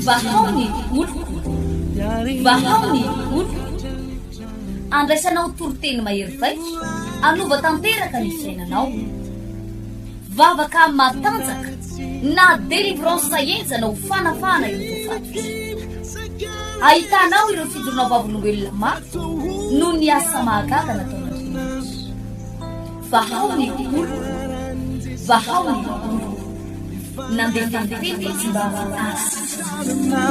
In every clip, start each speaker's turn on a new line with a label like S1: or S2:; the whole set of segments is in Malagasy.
S1: Vahao ny oloko, vahao ny oloko. Andraisanao toriteny mahery vaika, hanova tanteraka ny fiainanao. Vavaka matanjaka na délivrance henjana ho fanafahana ireo voafatotra. Ahitanao ireo fijoroana vavolombelona mafy noho ny asa mahagaga nataon'Andriamanitra. Vahao ny oloko, vahao ny oloko. Nandefa ny teny izy mba hahasitrana.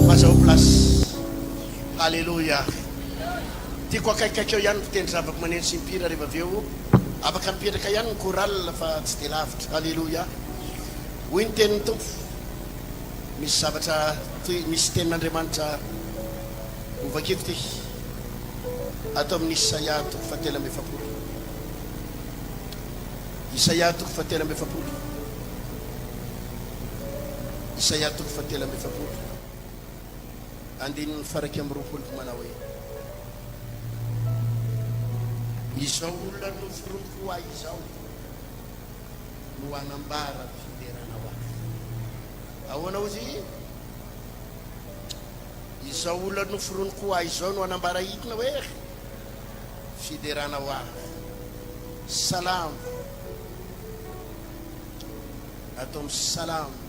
S2: Mazao place. Alléluia. Tiako akaikikaiky eo ihany ny mpitendry zava-maneno sy mpihira rehefa avy eo afaka mipetraka ihany ny chorale fa tsy dia lavitra. Alléluia. Hoy ny tenin'ny Tompo. Misy zavatra toy misy tenin'Andriamanitra hovakiko ity ato amin'ny Isaia toko fahatelo amby efapolo. Isaia toko fahatelo amby efapolo. Isaia toko fahatelo amby efapolo. Andininy faha-21 manao hoe, Izao olona noforoniko ho ahy izao no hanambara ny fiderana ho ahy. Ahoana hozy? Izao olona noforoniko ho ahy izao no hanambara inona hoe fiderana ho ahy. Salamo. Ato amin'ny Salamo.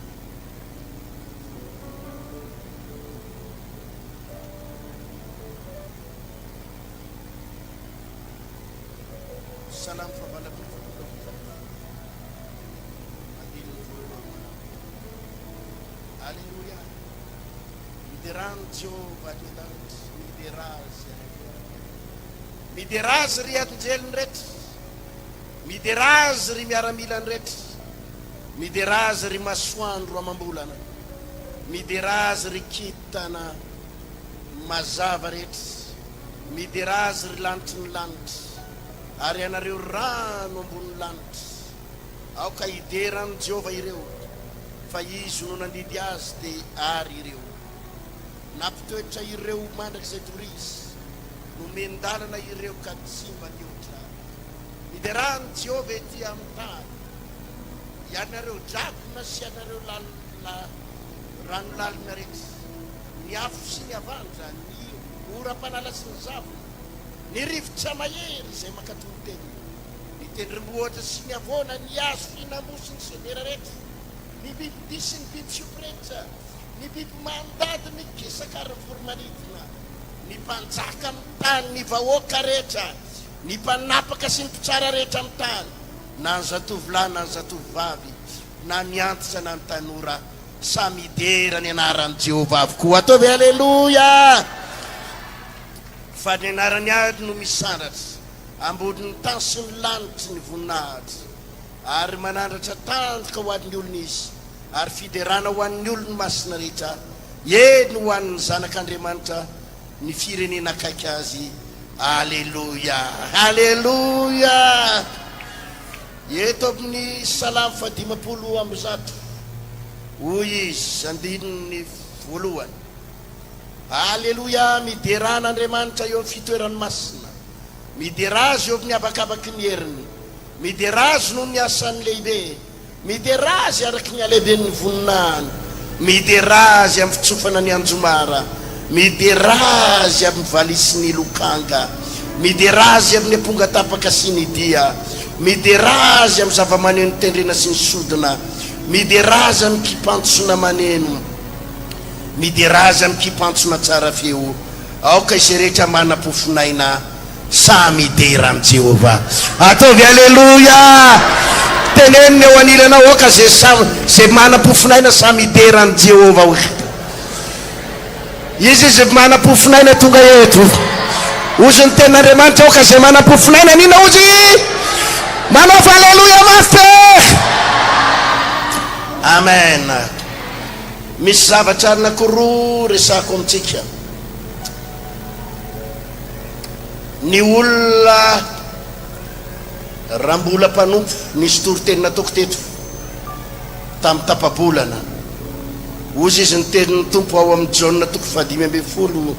S2: Salamo fahavalo amby efapolo amby zato. Andininy voalohany manao hoe, Aleloia! Miderà an'i Jehovah any an-danitra, miderà Azy any an-toerana. Miderà Azy ry anjeliny rehetra, miderà Azy ry miaramilany rehetra, miderà Azy ry masoandro amam-bolana, miderà Azy ry kintana mazava rehetra, miderà Azy ry lanitry ny lanitra, ary ianareo rano ambonin'ny lanitra. Aoka hidera an'i Jehovah ireo, fa Izy no nandidy azy, dia ary ireo. Nampitoetra ireo mandrakizay doria Izy, nomen-dalana ireo ka tsy mba nihoatra. Miderà an'i Jehovah ety amin'ny tany, ianareo dragona sy ianareo lalina rano lalina rehetra, ny afo sy ny havandra, ny oram-panala sy ny zavona, ny rivotra mahery izay mankatò ny teniny. Ny tendrombohitra sy ny havoana, ny hazo fihinam-boa sy ny sedera rehetra, ny bibidia sy ny biby fiompy rehetra, ny biby mandady mikisaka ary ny voro-manidina, ny mpanjaka amin'ny tany, ny vahoaka rehetra, ny mpanapaka sy ny mpitsara rehetra amin'ny tany, na ny zatovolahy na ny zatovovavy, na ny antitra na ny tanora, samy hidera ny anaran'i Jehovah avokoa. Ataovy Aleloia! Fa ny anarany àry no misandratra. Ambonin'ny tany sy ny lanitry ny voninahitra, ary manandratra tandroka ho an'ny olony Izy, ary fiderana ho an'ny olony masina rehetra, eny, ho an'ny zanak'Andriamanitra, ny firenena akaiky Azy. Aleloia! Aleloia! Eto amin'ny Salamo fahadimampolo amby zato, hoy izy, andininy voalohany, Aleloia! Miderà an'Andriamanitra eo amin'ny fitoerany masina. Miderà Azy eo amin'ny habakabaky ny heriny. Miderà Azy noho ny asany lehibe. Miderà Azy araka ny halehiben'ny voninahiny. Miderà Azy amin'ny fitsofana ny anjomara. Miderà Azy amin'ny valiha sy ny lokanga. Miderà Azy amin'ny ampongatapaka sy ny dia. Miderà Azy amin'ny zava-maneno tendrena sy ny sodina. Miderà Azy amin'ny kipantsona maneno. Miderà Azy amin'ny kipantsona tsara feo. Aoka izay rehetra manam-pofonaina samy hidera an'i Jehovah. Ataovy Aleloia! Teneno ny eo anilanao, aoka izay samy, izay manam-pofonaina samy hidera an'i Jehovah. Hoy Izy izay manam-pofonaina tonga eto. Hozy ny tenin'Andriamanitra, aoka izay manam-pofonaina nina hozy manaova Aleloia mafy. Amen. Misy zavatra anankiroa resahako amintsika. Ny olona raha mbola mpanompo, nisy toriteny nataoko teto tamin'ny tapa-bolana. Hozy izy ny tenin'ny Tompo ao amin'ny Jaona toko fahadimy ambin'ny folo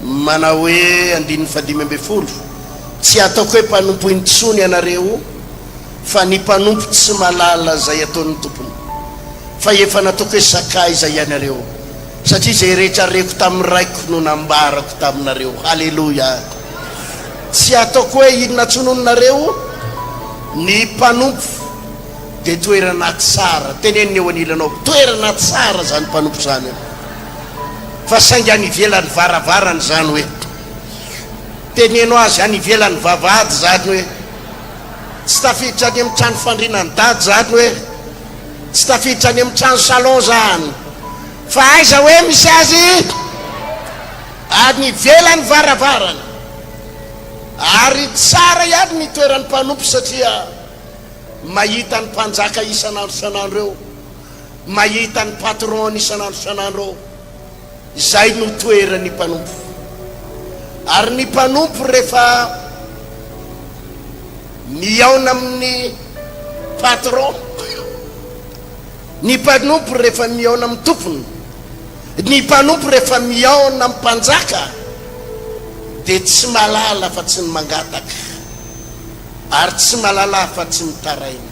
S2: manao hoe andininy fahadimy ambin'ny folo, Tsy ataoko hoe mpanompo intsony ianareo, fa ny mpanompo tsy mahalala izay ataon'ny tompony. Fa efa nataoko hoe sakaiza ianareo, satria izay rehetra reko tamin'ny Raiko no nambarako taminareo. Haleloia! Tsy ataoko hoe inona intsony hono nareo, ny mpanompo dia toerana tsara. Tenenina eo anilanao, toerana tsara izany mpanompo izany an! Fa saingy any ivelan'ny varavarana izany hoe. Teneno azy any ivelan'ny vavahady izany hoe. Tsy tafiditra any amin'ny trano fandriana an'i dada izany hoe. Tsy tafiditra any amin'ny trano salon izany. Fa aiza hoe misy azy? Any ivelan'ny varavarana. Ary tsara ihany ny toeran'ny mpanompo satria mahita ny mpanjaka isan'andro isan'andro eo, mahita ny patron-ny isan'andro isan'andro eo. Izay no toeran'ny mpanompo. Ary ny mpanompo rehefa mihaona amin'ny patron, ny mpanompo rehefa mihaona amin'ny tompony, ny mpanompo rehefa mihaona amin'ny mpanjaka dia tsy mahalala fa tsy ny mangataka ary tsy mahalala fa tsy mitaraina.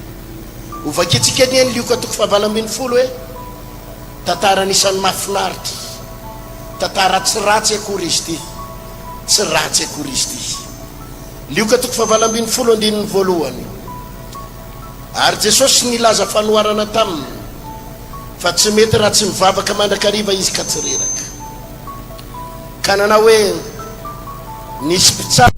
S2: Hovakintsika anie ny Lioka toko fahavalo ambin'ny folo e! Tantara anisan'ny mahafinaritra. Tantara tsy ratsy akory izy ity. Tsy ratsy akory izy ity. Lioka toko fahavalo ambin'ny folo andininy voalohany. Ary Jesosy nilaza fanoharana taminy fa tsy mety raha tsy mivavaka mandrakariva izy ka tsy reraka. Ka nanao hoe, Nisy mpitsara.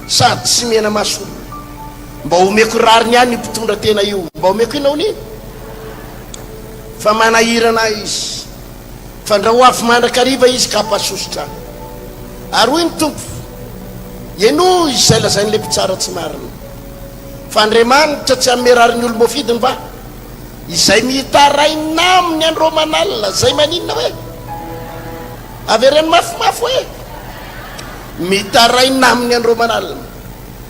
S2: Sady tsy mena-maso olona. Mba omeko rariny ihany io mpitondra tena io. Mba omeko inona hono iny? Fa manahirana ahy izy. Fandrao ho avy mandrakariva izy ka hampasosotra ahy. Ary hoy ny Tompo, Henoy izay lazain'ilay mpitsara tsy marina. Fa Andriamanitra tsy hanome rariny olom-boafidiny va? Izay mitaraina aminy andro aman'alina, izay maninona hoe? Avereno mafimafy hoe? Mitaraina aminy andro aman'alina,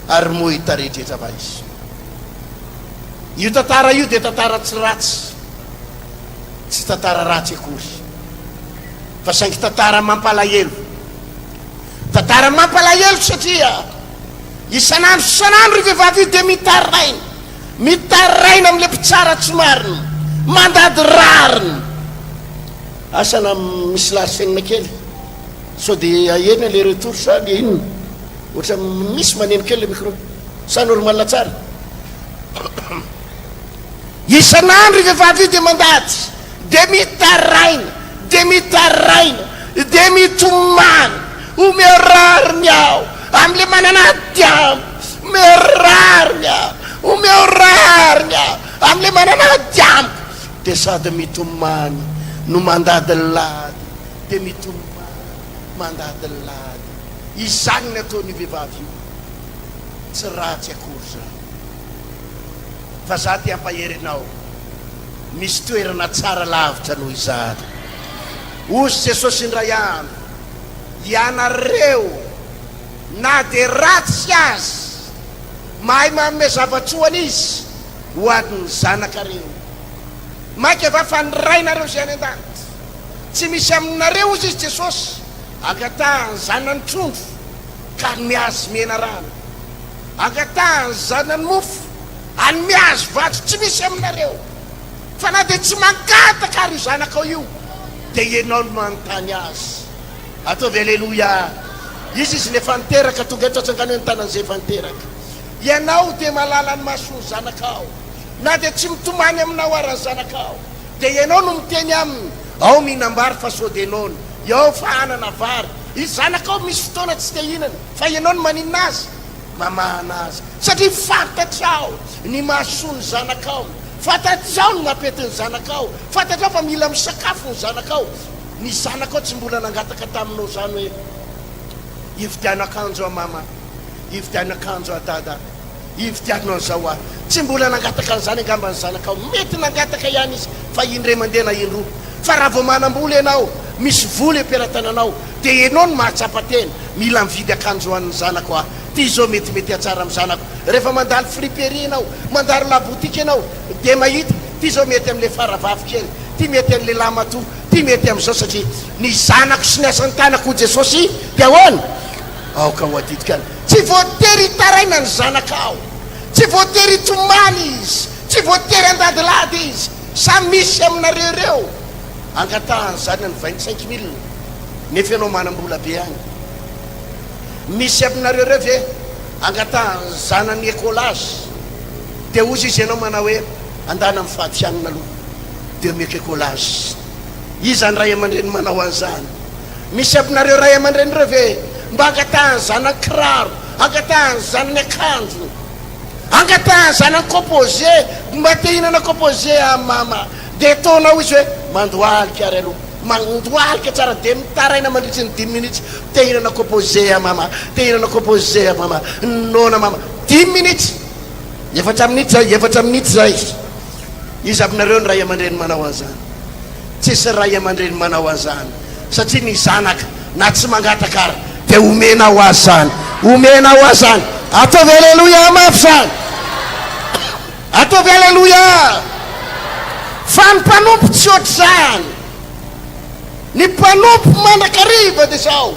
S2: ary moa hitaredretra va izy? Io tantara io dia tantara tsy ratsy. Tsy tantara ratsy akory fa saingy tantara mampalahelo. Tantara mampalahelo satria isan'andro isan'andro io vehivavy io dia mitaraina, mitaraina amin'ilay mpitsara tsy marina, mandady rariny. Asa na misy lahasenina kely sao dia ahena le retour sa le inona? Ohatra misy maneno kely le micro sa normal tsara? Isan'andro io vehivavy io dia mandady, dia mitaraina, dia mitaraina, dia mitomany, Omeo rariny aho, amin'ilay manana ady amiko, omeo rariny aho, omeo rariny aho, amin'ilay manana ady amiko. Dia sady mitomany no mandady lady, dia mitomany, mandady lady. Izany ny ataon'io vehivavy io. Tsy ratsy akory izany. Fa za te hampahery anao, misy toerana tsara lavitra noho izany. Hozy Jesosy indray andro, Ianareo na dia ratsy aza, mahay manome zava-tsoa an'izy ho an'ny zanakareo. Mainka va fa ny Rainareo izay any an-danitra? Tsy misy aminareo, hozy izy Jesosy, angatahany zanany trondro ka hanome azy menarana. Angatahany zanany mofo, hanome azy vato tsy misy aminareo. Fa na dia tsy mangataka ary io zanakao io, dia ianao no manontany azy. Ataovy Aleloia! Iza izy no efa niteraka? Tonga eto atsangano eo ny tanan'izay efa niteraka. Ianao dia mahalala ny mason'ny zanakao. Na dia tsy mitomany aminao ara ny zanakao, dia ianao no miteny aminy, Ao mihinam-bary fa sao dia noana. Ao fa hanana vary. Ny zanakao misy fotoana tsy te hihinana. Fa ianao no maninona azy? Mamahana azy. Satria fantatrao ny mahasoa ny zanakao. Fantatrao ny mampety ny zanakao. Fantatrao fa mila misakafo ny zanakao. Ny zanakao tsy mbola nangataka taminao izany hoe. Hividiano akanjo aho mama, hividiano akanjo aho dada, hividiano an'izao aho. Tsy mbola nangataka an'izany angamba ny zanakao. Mety nangataka ihany izy fa indray mandeha na indroa. Fa raha vao manam-bola ianao, misy vola eo am-pelatananao, dia ianao no mahatsapa tena, mila mividy akanjo ho an'ny zanako aho. Ity izao metimety hatsara amin'ny zanako. Rehefa mandalo friperie ianao, mandalo labotika ianao, dia mahita, ity izao mety amin'ilay faravavy kely, ity mety an'ilay lahimatoa, ity mety amin'izao satria ny zanako sy ny asan'ny tanako hoy Jesosy dia ahoana? Aoka ho adidiko ihany. Tsy voatery hitaraina ny zanakao, tsy voatery hitomany izy, tsy voatery handadilady izy. Sa misy aminareo ireo angatahan'ny zanany 25 mille nefa ianao manam-bola be any? Misy aminareo ireo ve angatahan'ny zanany écolage dia hozy izy ianao manao hoe andana mifady hanina aloha dia omeko écolage? Iza ny ray aman-dreny manao an'izany? Misy aminareo ray aman-dreny ireo ve mba angatahan'ny zanany kiraro, angatahan'ny zanany akanjo, angatahan'ny zanany composé, mba te hihinana composé aho mama, dia ataonao izy hoe mandohalika ary aloha, mandohalika tsara dia mitaraina mandritry ny dimy minitra, te hihinana composé aho mama, te hihinana composé aho mama, noana mama, dimy minitra, efatra minitra zay, efatra minitra zay. Iza aminareo ny ray aman-dreny manao an'izany? Tsisy ray aman-dreny manao an'izany satria ny zanaka na tsy mangataka ary dia omena ho azy izany. Omena ho azy izany. Ataovy aleloia mafy izany. Ataovy aleloia. Fa ny mpanompo tsy ohatr'izany. Ny mpanompo mandrakariva dia izao,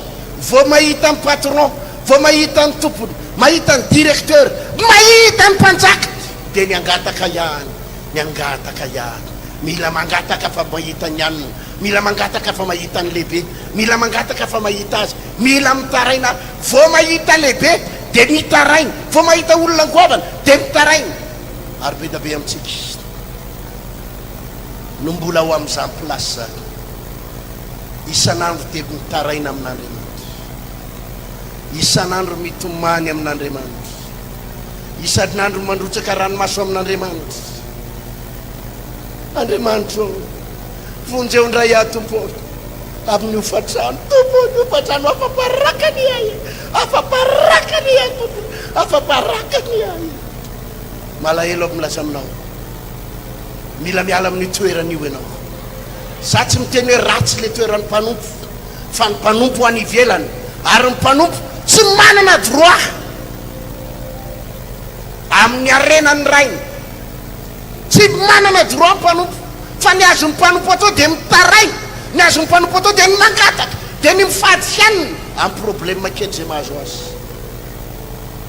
S2: vao mahita ny patron, vao mahita ny tompony, mahita ny directeur, mahita ny mpanjaka, Dia ny hangataka ihany, ny hangataka ihany. Mila mangataka fa mahita ny anona, mila mangataka fa mahita ny lehibe, mila mangataka fa mahita azy, mila mitaraina vao mahita lehibe dia mitaraina, vao mahita olona goavana dia mitaraina. Ary be dia be amintsika no mbola ao amin'izany place izany. Isan'andro dia mitaraina amin'Andriamanitra. Isan'andro mitomany amin'Andriamanitra. Isan'andro mandrotsaka ranomaso amin'Andriamanitra. Andriamanitro ô, vonjeo indray aho Tompo ô, amin'ny hofantrano. Tompo ô, ny hofantrano afa-baraka ny ahy, afa-baraka ny ahy Tompo, afa-baraka ny ahy. Malahelo aho milaza aminao, mila miala amin'io toerana io ianao. Za tsy miteny hoe ratsy le toeran'ny mpanompo, fa ny mpanompo any ivelany, ary ny mpanompo tsy manana droit. Amin'ny harenan'ny rainy. Tsy manana droit ny mpanompo, fa ny azon'ny mpanompo atao dia mitaraina, ny azon'ny mpanompo atao dia ny mangataka, dia ny mifady hanina amin'ny problème kely izay mahazo azy.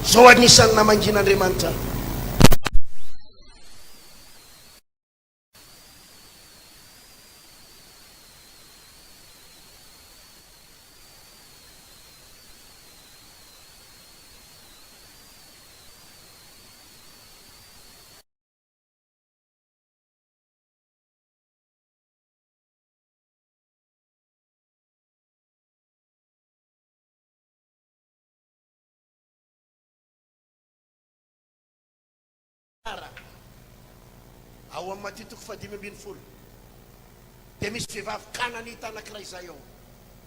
S2: Izao anisan'ny namangian'Andriamanitra ahy. Ao amin'ny Matio toko fahadimy ambin'ny folo dia misy vehivavy kananita anankiray izay ao.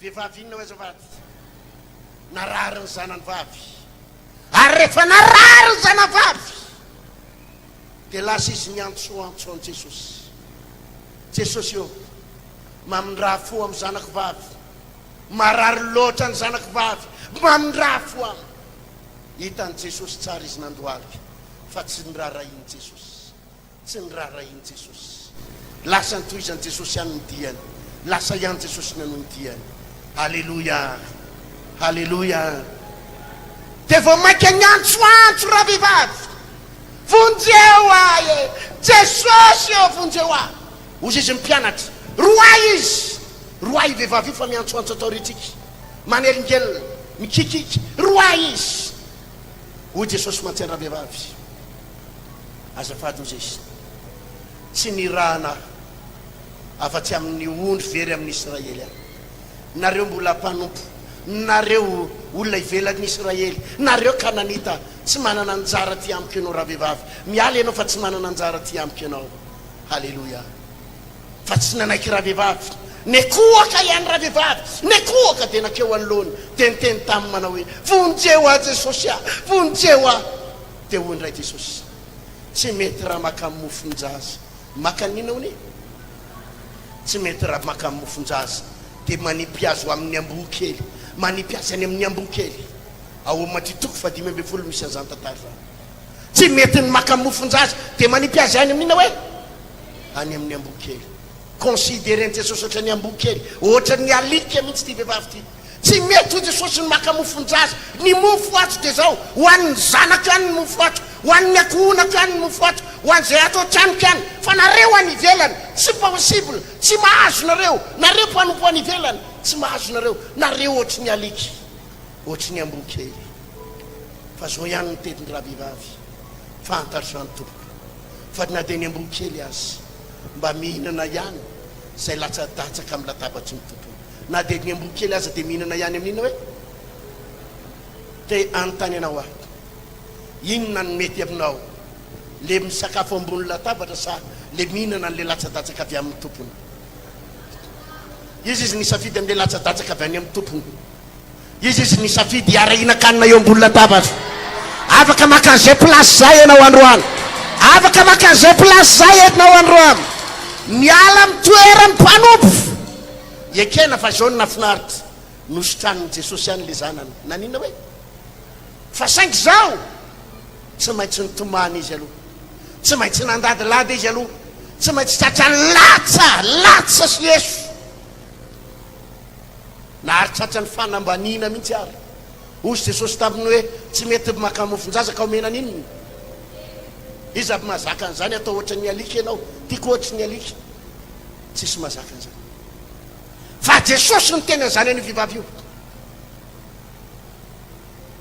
S2: Vehivavy inona hoy azafady? Narary ny zanany vavy. Ary rehefa narary ny zanany vavy dia lasa izy niantsoantso an'i Jesosy. Jesosy ô, mamindrà fo amin'ny zanako vavy. Marary loatra ny zanako vavy, mamindrà fo aminy. Hitan'i Jesosy tsara izy nandohalika fa tsy niraharahian'i Jesosy. Tsy niraharahian'i Jesosy. Lasa nitohizan'i Jesosy ihany ny diany. Lasa ihany Jesosy nanohy ny diany. Aleloia! Aleloia! Dia vao mainka niantsoantso ravehivavy, Vonjeo ahy e! Jesosy ô, vonjeo ahy! Hozy izy ny mpianatra, Roahy izy! Roahy io vehivavy io fa miantsoantso ato aoriantsika. Manelingelina, mikikiky, roahy izy! Hoy Jesosy mantsy an-dravehivavy, Azafady hozy izy, tsy nirahana aho afa-tsy amin'ny ondry very amin'ny Israely aho. Nareo mbola mpanompo, nareo olona ivelan'ny Israely, nareo Kananita, tsy manana anjara aty amiko ianao ravehivavy. Miala ianao fa tsy manana anjara aty amiko ianao. Haleloia. Fa tsy nanaiky ravehivavy. Nikohaka ihany ravehivavy, nikohaka dia nankeo anoloany, dia niteny taminy manao hoe, Vonjeo aho Jesosy ah! Vonjeo aho! Dia hoy indray Jesosy, Tsy mety raha maka mofon-jaza. Maka an'inona hono e? Tsy mety raha maka mofon-jaza, dia manipy azy ho amin'ny amboa kely. Manipy azy any amin'ny amboa kely. Ao amin'ny Matio toko fahadimy ambin'ny folo misy an'izany tantara izany. Tsy mety ny maka mofon-jaza, dia manipy azy any amin'ny inona hoe? Any amin'ny amboa kely. Consideren'i Jesosy ohatran'ny amboa kely, ohatran'ny alika mihitsy ity vehivavy ity. Tsy mety hoy Jesosy ny maka mofon-jaza. Ny mofo ato dia izao, ho an'ny zanako ihany ny mofo ato, ho an'ny ankohonako ihany ny mofo ato, ho an'izay ato an-tranoko ihany, fa nareo any ivelany, tsy possible, tsy mahazo nareo, nareo mpanompo any ivelany, tsy mahazo nareo, nareo ohatry ny alika, ohatry ny amboa kely. Fa izao ihany ny tenin'ny ravehivavy, fantatro izany tompoko, fa na dia ny amboa kely aza, mba mihinana ihany izay latsa-datsaka amin'ny latabatry ny tompony. Na dia ny amboa kely aza dia mihinana ihany amin'inona hoe? Te hanontany anao aho. Inona no mety aminao? Le misakafo ambony latabatra sa le mihinana an'le latsa-datsaka avy amin'ny tompony? Iza izy nisafidy an'le latsa-datsaka avy any amin'ny tompony? Iza izy nisafidy hiara-hihinan-kanina eo ambony latabatra? Afaka maka an'izay place izay ianao androany. Afaka maka an'izay place izay ianao androany. Miala amin'ny toeran'ny mpanompo. Ekena fa izao no nahafinaritra, nositranin'i Jesosy ihany ilay zanany. Naninona hoe? Fa saingy izao, tsy maintsy nitomany izy aloha. Tsy maintsy nandadilady izy aloha. Tsy maintsy tratran'ny latsa, latsa sy eso. Nahary tratran'ny fanambaniana mihitsy ary. Hoy Jesosy taminy hoe, Tsy mety maka mofon-jaza ka omena an'inona? Iza avy mahazaka an'izany? Atao ohatran'ny alika ianao. Tiako ohatry ny alika. Tsisy mahazaka an'izany. Fa Jesosy niteny an'izany an'io vehivavy io.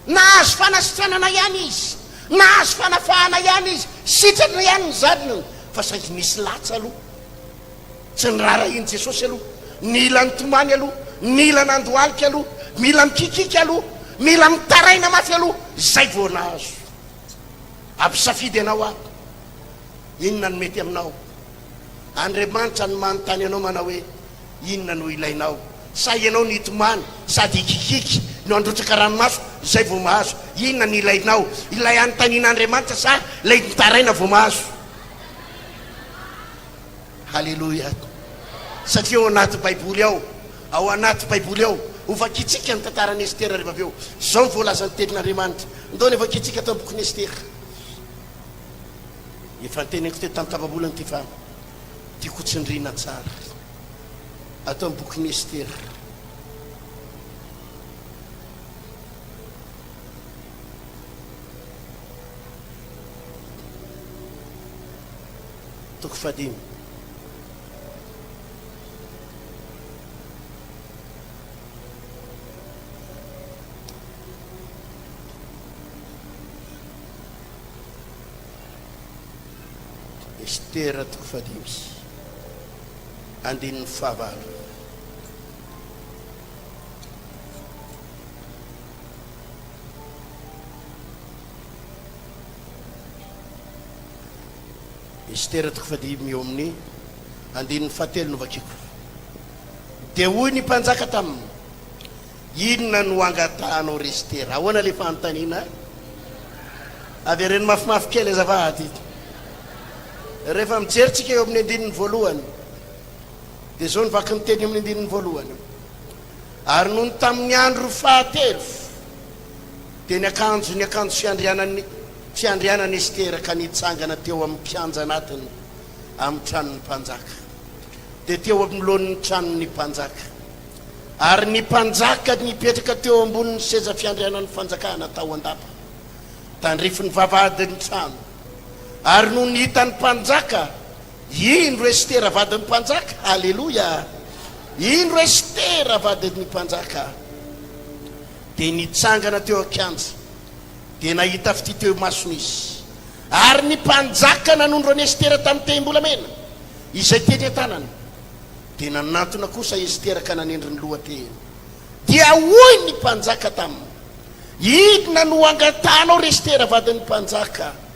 S2: Nahazo fanasitranana ihany izy. Nahazo fanafahana ihany izy. Sitrana ihany ny zanany. Fa saingy nisy latsa aloha. Tsy niraharahian'i Jesosy aloha. Nila nitomany aloha. Nila nandohalika aloha. Mila mikikiaka aloha. Mila mitaraina mafy aloha. Izay vao nahazo. Ampisafidy anao aho. Inona no mety aminao? Andriamanitra no manontany anao manao hoe, Inona no ilainao? Sa ianao no hitomany sady hikikiky no handrotsaka ranomaso izay vao mahazo? Inona no ilainao? Ilay anontanian'Andriamanitra sa ilay mitaraina vao mahazo? Haleloia! Satria ao anaty Baiboly ao, ao anaty Baiboly ao, hovakintsika ny tantaran'i Estera rehefa avy eo. Izao no voalazan'ny Tenin'Andriamanitra. Ndao ny hovakintsika ato amin'ny bokin'i Estera. Efa noteneniko teto tamin'ny tapa-bolana ity fa tiako ho tsindriana tsara. Ato amin'ny bokin'i Estera. Toko fahadimy. Estera toko fahadimy, andininy fahavalo. Estera toko fahadimy eo amin'ny andininy fahatelo no vakiko. Dia hoy ny mpanjaka taminy, Inona no angatahanao ry Estera? Ahoana ilay fanontaniana? Avereno mafimafy kely azafady. Rehefa mijery tsika eo amin'ny andininy voalohany, dia izao ny vaky ny teny amin'ny andininy voalohany. Ary nony tamin'ny andro fahatelo, dia niakanjo ny akanjo fiandrianany fiandrianana Estera ka nitsangana teo amin'ny kianja anatiny amin'ny tranon'ny mpanjaka. Dia teo anoloan'ny tranon'ny mpanjaka. Ary ny mpanjaka nipetraka teo ambonin'ny seza fiandrianan'ny fanjakana tao an-dapa, tandrifin'ny vavahadin'ny trano. Ary nony hitan'ny mpanjaka, indro Estera vadin'ny mpanjaka, Aleloia! Indro Estera vadin'ny mpanjaka, dia nitsangana teo an-kianja, dia nahita fitia teo imasony izy. Ary ny mpanjaka nanondro an'i Estera tamin'ny tehim-bolamena, izay teny an-tanany. Dia nanantona kosa Estera ka nanendry ny lohatehiny. Dia hoy ny mpanjaka taminy, Inona no angatahanao, ry Estera vadin'ny mpanjaka?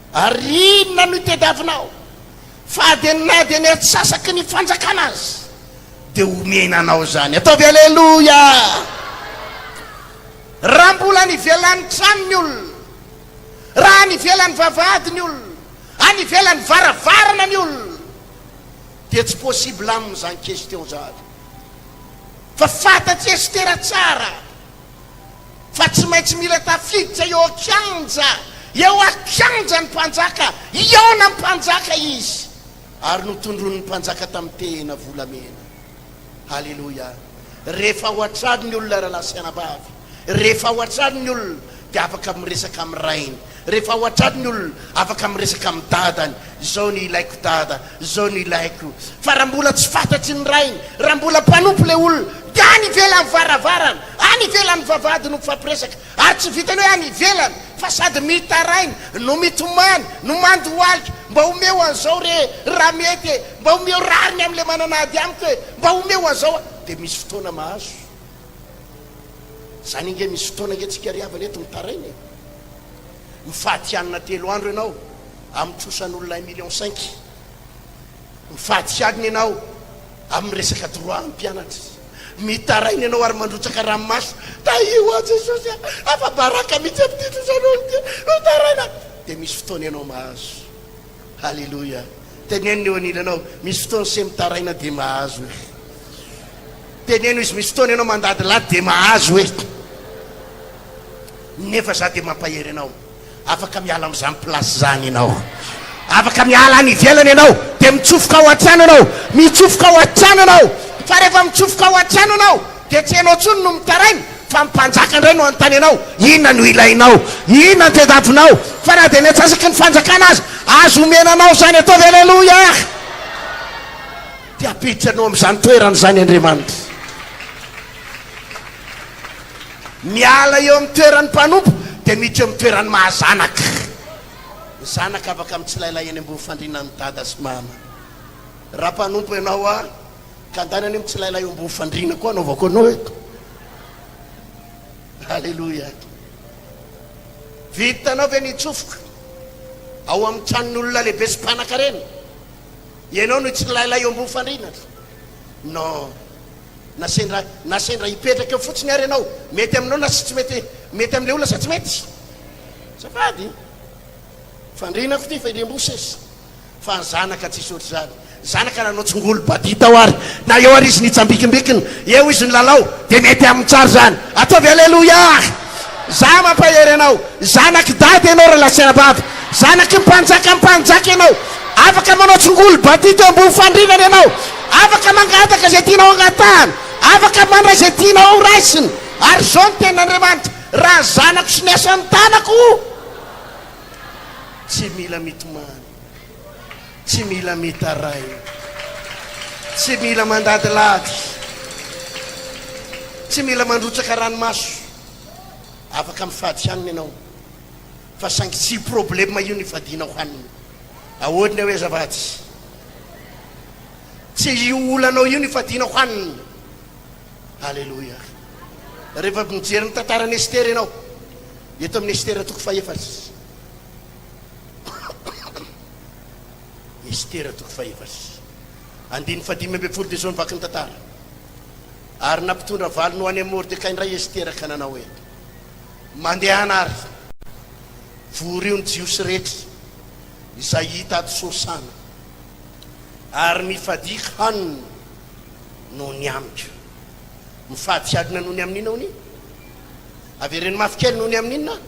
S2: Ary inona no itadiavinao? Fa dia na dia ny antsasaky ny fanjakana aza, Dia omena anao izany. Ataovy Aleloia! Raha mbola any ivelan'ny trano ny olona, raha any ivelan'ny vavahady ny olona, any ivelan'ny varavarana ny olona, dia tsy possible aminy izany question izany. Fa fantatr'i Estera tsara fa tsy maintsy mila tafiditra eo an-kianja, eo an-kianja ny mpanjaka, hihaona amin'ny mpanjaka izy. Ary notondroin'ny mpanjaka tamin'ny tehina volamena. Haleloia! Rehefa ao an-trano ny olona rahalahy sy anabavy, rehefa ao an-trano ny olona dia afaka miresaka amin'ny rainy, rehefa ao an-trano ny olona afaka miresaka amin'ny dadany, izao no ilaiko dada, izao no ilaiko. Fa raha mbola tsy fantatry ny rainy, raha mbola mpanompo ilay olona dia any ivelan'ny varavarana, any ivelan'ny vavahady no mifampiresaka. Ary tsy vitan'ny hoe any ivelany fa sady mitaraina no mitomany no mandohalika, mba omeo an'izao re raha mety e, mba omeo rariny amin'ilay manana ady amiko e, mba omeo an'izao a. Dia misy fotoana mahazo. Izany ange misy fotoana ange tsika ry havana eto mitaraina e. Mifaty hanina telo andro ianao amin'ny trosan'olona un million cinq. Mifaty hanina ianao amin'ny resaka droit ny mpianatra. Mitaraina ianao ary mandrotsaka ranomaso, Tahio aho Jesosy a! Afa-baraka mihitsy amin'ity trosan'olona ity. Mitaraina. Dia misy fotoana ianao mahazo. Haleloia. Teneno ny eo anilanao, misy fotoana se mitaraina dia mahazo e. Teneno izy, misy fotoana ianao mandadilady dia mahazo e. Nefa za dia mampahery anao. Afaka miala amin'izany place izany ianao. Afaka miala any ivelany ianao, dia mitsofoka ao an-trano ianao. Mitsofoka ao an-trano ianao. Fa rehefa mitsofoka ao an-trano ianao, dia tsy ianao intsony no mitaraina, fa ny mpanjaka indray no hanontany anao, inona no ilainao? Inona no tadiavinao? Fa na dia ny antsasaky ny fanjakana aza, azo omena anao izany. Ataovy Aleloia! Dia hampiditra anao amin'izany toerana izany Andriamanitra. Miala eo amin'ny toeran'ny mpanompo dia miditra eo amin'ny toeran'ny maha zanaka. Ny zanaka afaka mitsilailay eny ambony fandrianan'ny dada sy mama. Raha mpanompo ianao a, ka andany anie mitsilailay eo ambony fandriana koa anaovako anao eto. Aleloia. Vitanao ve ny hitsofoka ao amin'ny tranon'olona lehibe sy mpanan-karena? Ianao no hitsilailay eo ambony fandriana? Non. Na sendra na sendra hipetraka eo fotsiny ary ianao, mety aminao na tsy mety, mety amin'ilay olona sa tsy mety? Azafady. Fandrinako ity fa ilay mosesy. Fa ny zanaka tsisy ohatr'izany. Zanaka nanao tsingolo badia tao ary na eo ary izy nitsambikimbikina, eo izy nilalao dia mety aminy tsara izany. Ataovy aleloia! Za mampahery anao, zanak'i dada ianao ry lahy sy anabavy, zanaky ny mpanjaka mpanjaka ianao, afaka manao tsingolo badia teo ambony fandrinana ianao, Afaka mangataka izay tianao hangatahana, afaka mandray izay tianao ho raisina. Ary izao no tenin'Andriamanitra, Raha ny zanako sy ny asan'ny tanako, tsy mila mitomany, tsy mila mitaraina, tsy mila mandadilady, tsy mila mandrotsaka ranomaso. Afaka mifady hanina ianao, fa saingy tsy io problème io no ifadianao hanina. Ahoana hoe azafady? Tsy io olanao io no ifadianao hanina. Aleloia. Rehefa mijery ny tantaran'i Estera ianao, eto amin'ny Estera toko fahefatra. Estera toko fahefatra. Andininy fahadimy ambin'ny folo dia izao ny vakin'ny tantara. Ary nampitondra valiny ho any amin'i Mordekay indray Estera ka nanao hoe, Mandehana ary, vorio ny Jiosy rehetra izay hita ato Sosana. Ary mifadia hanina noho ny amiko. Mifady hanina noho ny amin'inona hono? Avereno mafy kely, noho ny amin'inona?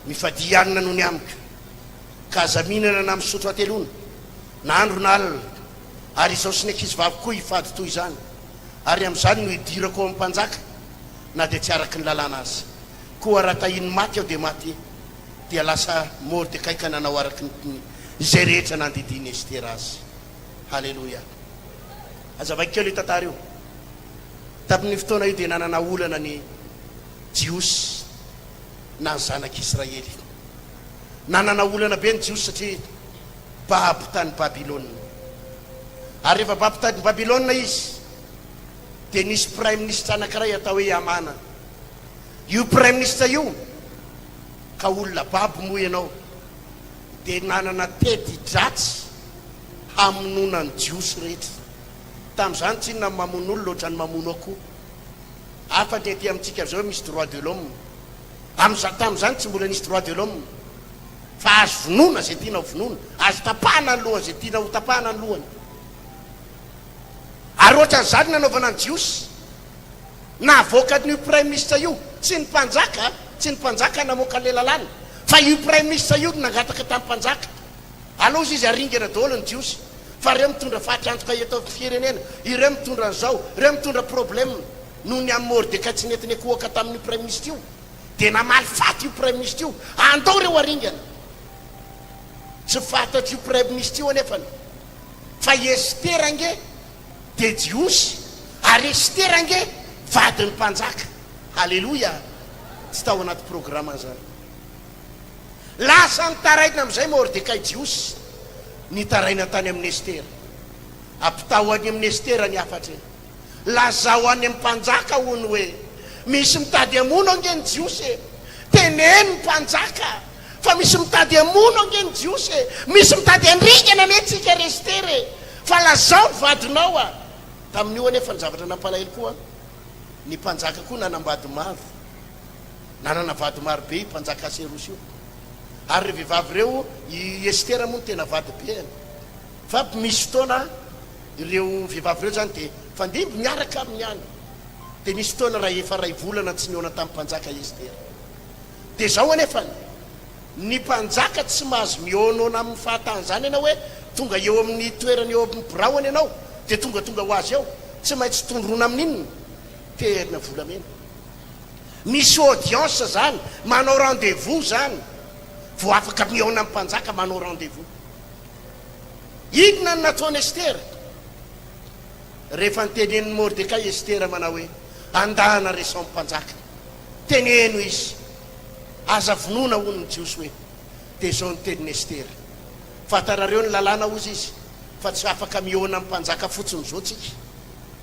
S2: Mifadia hanina noho ny amiko. Ka aza mihinana na misotro hateloana, na andro na alina. Ary izaho sy ny ankizivaviko koa hifady toy izany. Ary amin'izany no hidirako ao amin'ny mpanjaka, na dia tsy araka ny lalàna aza. Koa raha tahin'ny maty aho dia maty. Dia lasa Mordekay ka nanao araka ny izay rehetra nandidian'i Estera azy. Haleloia! Hazavaiko kely io tantara io. Tamin'io fotoana io dia nanana olana ny Jiosy na ny zanak'Israely. Nanana olana be ny Jiosy satria babo tany Babylona. Ary rehefa babo tany Babylona izy dia nisy praiminisitra anankiray atao hoe Hamana. Io praiminisitra io ka olona babo moa ianao dia nanana teti-dratsy hamonoana ny Jiosy rehetra. Tamin'izany tsinona ny mamono olona ohatran'ny mamono akoho. Hafa ny aty amintsika amin'izao hoe misy droit de l'homme. Amin'izany tamin'izany tsy mbola nisy droit de l'homme. Fa azo vonoina izay tiana ho vonoina, azo tapahana ny lohany izay tiana ho tapahana ny lohany. Ary ohatran'izany nanaovana ny Jiosy. Navoaka an'io Praiminisitra io, tsy ny mpanjaka, tsy ny mpanjaka namoaka an'ilay lalàna, fa io Praiminisitra io no nangataka tamin'ny mpanjaka. Aleo hozy izy haringana daholo ny Jiosy, fa ireo mitondra faty antoka eto amin'ny firenena, ireo mitondra an'izao, ireo mitondra problème. Noho ny amin'i Mordekay tsy nety nikohaka tamin'io Praiminisitra io, dia namaly faty io Praiminisitra io, andao ireo haringana. Tsy fantatr'io Praiminisitra io anefany fa i Estera ange dia Jiosy, ary Estera ange vadin'ny mpanjaka. Haleloia! Tsy tao anaty programany izany. Lasa nitaraina amin'izay Mordekay Jiosy, nitaraina tany amin'i Estera. Ampitao any amin'i Estera ny hafatra e! Lazao any amin'ny mpanjaka hono hoe, misy mitady hamono ange ny Jiosy e! Teneno ny mpanjaka fa misy mitady hamono ange ny Jiosy e! Misy mitady handringana anie tsika ry Estera e! Fa lazao ny vadinao a! Tamin'io anefa ny zavatra nampalahelo koa, ny mpanjaka koa nanambady maro. Nanana vady maro be io mpanjaka Aserosy io. Ary ireo vehivavy ireo, i Estera moa no tena vady be-ny. Fa misy fotoana ireo vehivavy ireo izany dia mifandimby miaraka aminy ihany. Dia nisy fotoana raha efa iray volana tsy nihaona tamin'ny mpanjaka i Estera. Dia izao anefany, ny mpanjaka tsy mahazo mihaonaona amin'ny fahatany izany ianao hoe tonga eo amin'ny toerana eo amin'ny biraony ianao dia tongatonga ho azy eo. Tsy maintsy tondroina amin'inona? Tehina volamena. Misy audience zany, manao rendez-vous zany vao afaka mihaona amin'ny mpanjaka, manao rendez-vous. Inona no nataon'i Estera? Rehefa notenenin'i Mordekay Estera manao hoe, Andana resaho ny mpanjaka, teneno izy, aza vonoina hono ny Jiosy hoe. Dia izao no tenin'i Estera, Fantarareo ny lalàna hozy izy, fa tsy afaka mihaona amin'ny mpanjaka fotsiny izao tsika.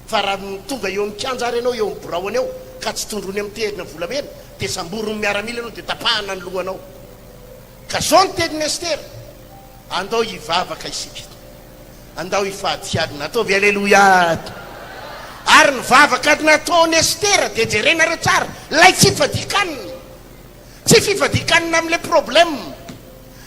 S2: Fa raha tonga eo amin'ny kianja ary ianao, eo amin'ny biraony eo, ka tsy tondroiny amin'ny tehina volamena, dia samborin'ny miaramila ianao, dia tapahana ny lohanao. Ka izao ny tenin'i Estera, Andao hivavaka isika. Andao hifady alina. Ataovy Aleloia! Ary ny vavaka nataon'i Estera, dia jerenareo tsara, ilay tsy fifadian-kanina. Tsy fifadian-kanina amin'ilay problème.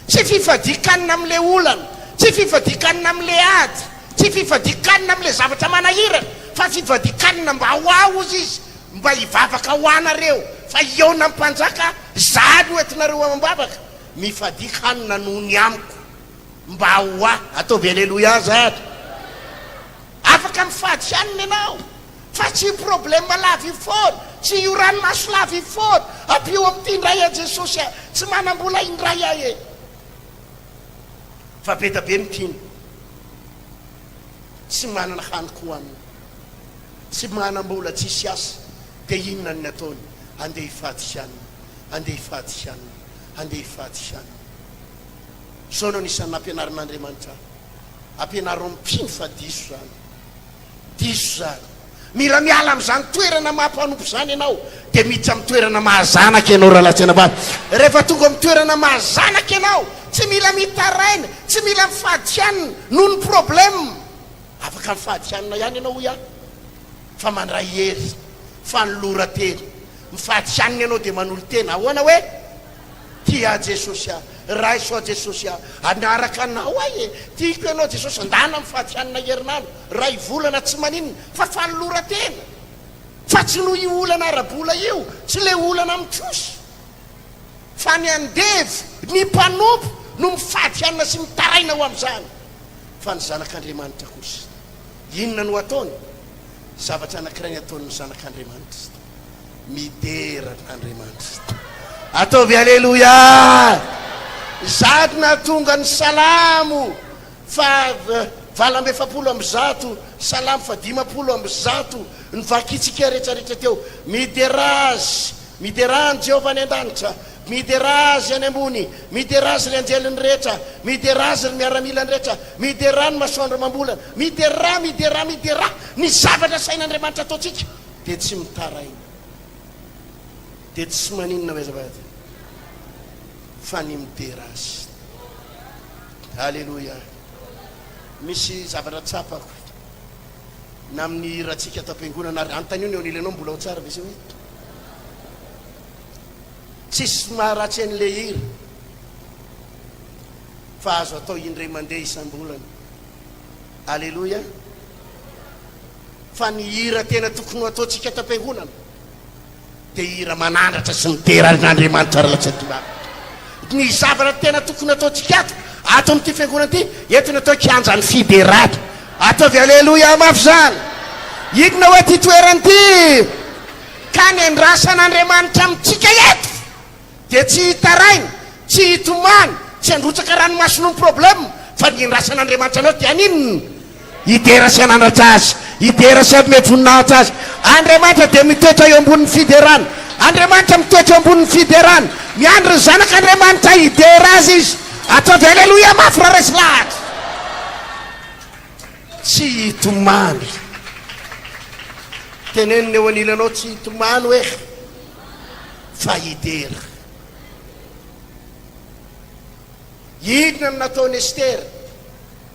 S2: Tsy fifadian-kanina amin'ilay olana, tsy fifadian-kanina amin'ilay ady, tsy fifadian-kanina amin'ilay zavatra manahirana, fa fifadian-kanina mba ho ahy, hozy izy, mba hivavaka ho anareo, fa hihaona amin'ny mpanjaka, izaho no entinareo ao am-bavaka, mifadia hanina noho ny amiko, mba ho ahy. Ataovy Aleloia zany. Afaka mifady hanina ianao. Fa tsy io problème lava io foana, tsy io ranomaso lava io foana, ampio amin'ity indray aho Jesosy a, tsy manam-bola indray aho e. Fa be da be ny mpino tsy manana hanin-kohanina, tsy manam-bola, tsisy asa, dia inona ny ataony? Andeha hifady hanina, andeha hifady hanina, andeha hifady hanina. Izao no anisan'ny nampianarin'Andriamanitra ahy, ampianaro ny mpino fa diso izany. Diso izany. Mila miala amin'izany toerana maha mpanompo izany ianao, dia miditra amin'ny toerana maha zanaka ianao rahalahy sy anabavy. Rehefa tonga amin'ny toerana maha zanaka ianao, tsy mila mitaraina, tsy mila mifady hanina noho ny problème. Afaka mifady hanina ihany ianao hoy aho, fa mandray hery, fanoloran-tena. Mifady hanina ianao dia manolo-tena. Ahoana hoe? Tia ahy Jesosy ah, raiso aho Jesosy ah, hanaraka anao aho e, tiako ianao Jesosy, ndana mifady hanina herinandro, ray volana tsy maninona, fa fanoloran-tena, fa tsy noho io olana ara-bola io, tsy le olana amin'ny trosa, fa ny andevo, ny mpanompo no mifady hanina sy mitaraina ho amin'izany, fa ny zanak'Andriamanitra kosa, inona no ataony? Zavatra anankiray ny ataon'ny zanak'Andriamanitra. Midera an'Andriamanitra. Ataovy Aleloia! Izany nahatonga ny Salamo faha 148, Salamo faha 150, novakintsika rehetrarehetra teo. Miderà Azy, miderà an'i Jehovah any an-danitra, miderà Azy any ambony, miderà Azy ry anjeliny rehetra, miderà Azy ry miaramilany rehetra, miderà ny masoandro amam-bolana, miderà, miderà, miderà ny zavatra asain'Andriamanitra ataontsika. Dia tsy mitaraina. Dia tsy maninona hoe azafady fa ny midera azy. Aleloia. Misy zavatra tsapako. Na amin'ny hirantsika ato am-piangonana ary anontanio ny eo anilanao mbola ao tsara ve se hoe tsisy maharatsy an'ilay hira fa azo atao indray mandeha isam-bolana. Aleloia. Fa ny hira tena tokony ho ataontsika ato am-piangonana dia hira manandratra sy midera an'Andriamanitra ary latsa-dibava. Ny zavatra tena tokony ataontsika ato, ato amin'ity fiangonana ity, eto no atao kianjan'ny fiderana. Ataovy aleloia mafy izany. Inona hoe ity toerana ity? Ka ny andrasan'Andriamanitra amintsika eto dia tsy hitaraina, tsy hitomany, tsy handrotsaka ranomaso noho ny problème, fa ny andrasan'Andriamanitra anao dia haninona? Hidera sy hanandratra Azy, hidera sy hanome voninahitra Azy. Andriamanitra dia mitoetra eo ambonin'ny fiderana. Andriamanitra mitoetra eo ambonin'ny fiderana. Miandry ny zanak'Andriamanitra hidera Azy Izy. Ataovy Aleloia mafy raha resy lahatra. Tsy hitomany. Teneno ny eo anilanao tsy hitomany hoe fa hidera. Inona no nataon'i Estera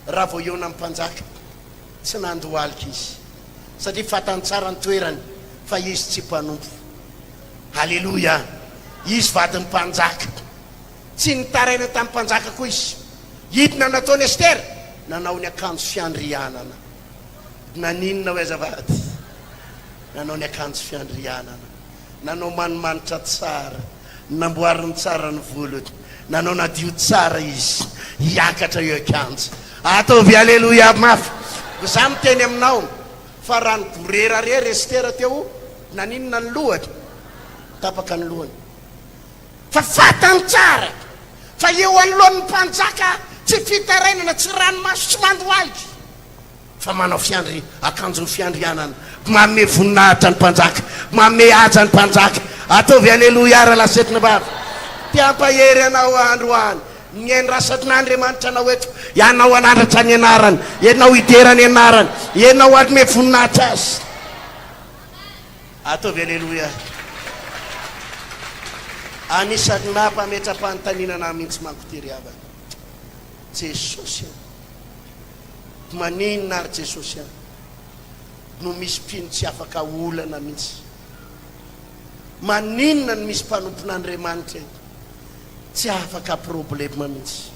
S2: raha vao hihaona amin'ny mpanjaka? Tsy nandohalika izy, satria fantany tsara ny toerany fa izy tsy mpanompo. Aleloia! Izy vadin'ny mpanjaka. Tsy nitaraina tamin'ny mpanjaka koa izy. Inona no nataon'i Estera? Nanao ny akanjo fiandrianana. Naninona hoy azafady? Nanao ny akanjo fiandrianana. Nanao manimanitra tsara. Namboariny tsara ny volony. Nanao nadio tsara izy. Hiakatra eo an-kianja. Ataovy Aleloia mafy. Za miteny aminao fa raha nigorera rery Estera teo, naninona ny lohany? Tapaka ny lohany. Fa fantany tsara fa eo anoloan'ny mpanjaka tsy fitarainana, tsy ranomaso, tsy mandohalika. Fa manao fiandry akanjon'ny fiandrianana, manome voninahitra ny mpanjaka, manome haja ny mpanjaka. Ataovy aleloia rahalahy sy vavy. Te hampahery anao aho androany. Ny andrasan'Andriamanitra anao eto, ianao hanandratra ny anarany, ianao hidera ny anarany, ianao hanome voninahitra azy. Ataovy aleloia. Anisan'ny mampametra-panontaniana anah mihitsy manko ity ry havana. Jesosy a! Maninona ary Jesosy a no misy mpino tsy afaka olana mihitsy? Maninona no misy mpanompon'Andriamanitra eto tsy afaka problème mihitsy?